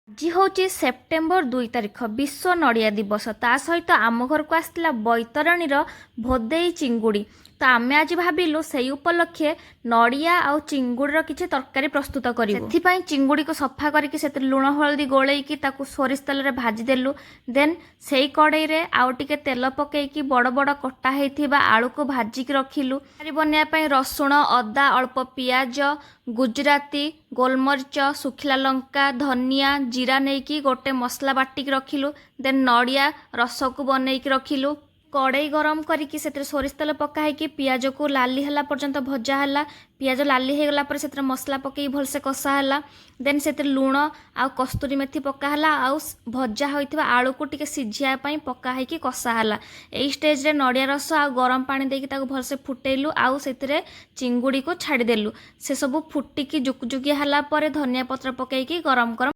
ଆଜି ହେଉଛି ସେପ୍ଟେମ୍ବର 2 ତାରିଖ, ବିଶ୍ୱ ନଡ଼ିଆ ଦିବସ। ତା ସହିତ ଆମ ଘରକୁ ଆସିଥିଲା ବୈତରଣୀର ଭୋଦେଇ ଚିଙ୍ଗୁଡ଼ି। ତ ଆମେ ଆଜି ଭାବିଲୁ ସେଇ ଉପଲକ୍ଷେ ନଡ଼ିଆ ଆଉ ଚିଙ୍ଗୁଡ଼ିର କିଛି ତରକାରୀ ପ୍ରସ୍ତୁତ କରିବୁ। ସେଥିପାଇଁ ଚିଙ୍ଗୁଡ଼ିକୁ ସଫା କରିକି ସେଥିରେ ଲୁଣ ହଳଦୀ ଗୋଳେଇକି ତାକୁ ସୋରିଷ ତେଲରେ ଭାଜିଦେଲୁ। ଦେନ୍ ସେଇ କଡ଼େଇରେ ଆଉ ଟିକେ ତେଲ ପକେଇକି ବଡ଼ ବଡ଼ କଟା ହେଇଥିବା ଆଳୁକୁ ଭାଜିକି ରଖିଲୁ। ତରକାରୀ ବନେଇବା ପାଇଁ ରସୁଣ, ଅଦା, ଅଳ୍ପ ପିଆଜ, ଗୁଜୁରାତି, ଗୋଲମରିଚ, ଶୁଖିଲା ଲଙ୍କା, ଧନିଆ, ଜିରା ନେଇକି ଗୋଟେ ମସଲା ବାଟିକି ରଖିଲୁ। ଦେନ୍ ନଡ଼ିଆ ରସକୁ ବନେଇକି ରଖିଲୁ। କଡ଼େଇ ଗରମ କରିକି ସେଥିରେ ସୋରିଷ ତେଲ ପକା ହେଇକି ପିଆଜକୁ ଲାଲି ହେଲା ପର୍ଯ୍ୟନ୍ତ ଭଜା ହେଲା। ପିଆଜ ଲାଲି ହେଇଗଲା ପରେ ସେଥିରେ ମସଲା ପକେଇକି ଭଲସେ କଷା ହେଲା। ଦେନ୍ ସେଥିରେ ଲୁଣ ଆଉ କସ୍ତୁରୀ ମେଥି ପକା ହେଲା ଆଉ ଭଜା ହୋଇଥିବା ଆଳୁକୁ ଟିକେ ସିଝିବା ପାଇଁ ପକା ହେଇକି କଷା ହେଲା। ଏଇ ଷ୍ଟେଜରେ ନଡ଼ିଆ ରସ ଆଉ ଗରମ ପାଣି ଦେଇକି ତାକୁ ଭଲସେ ଫୁଟେଇଲୁ ଆଉ ସେଥିରେ ଚିଙ୍ଗୁଡ଼ିକୁ ଛାଡ଼ିଦେଲୁ। ସେସବୁ ଫୁଟିକି ଜୁକୁଜୁକିଆ ହେଲା ପରେ ଧନିଆ ପତ୍ର ପକେଇକି ଗରମ ଗରମ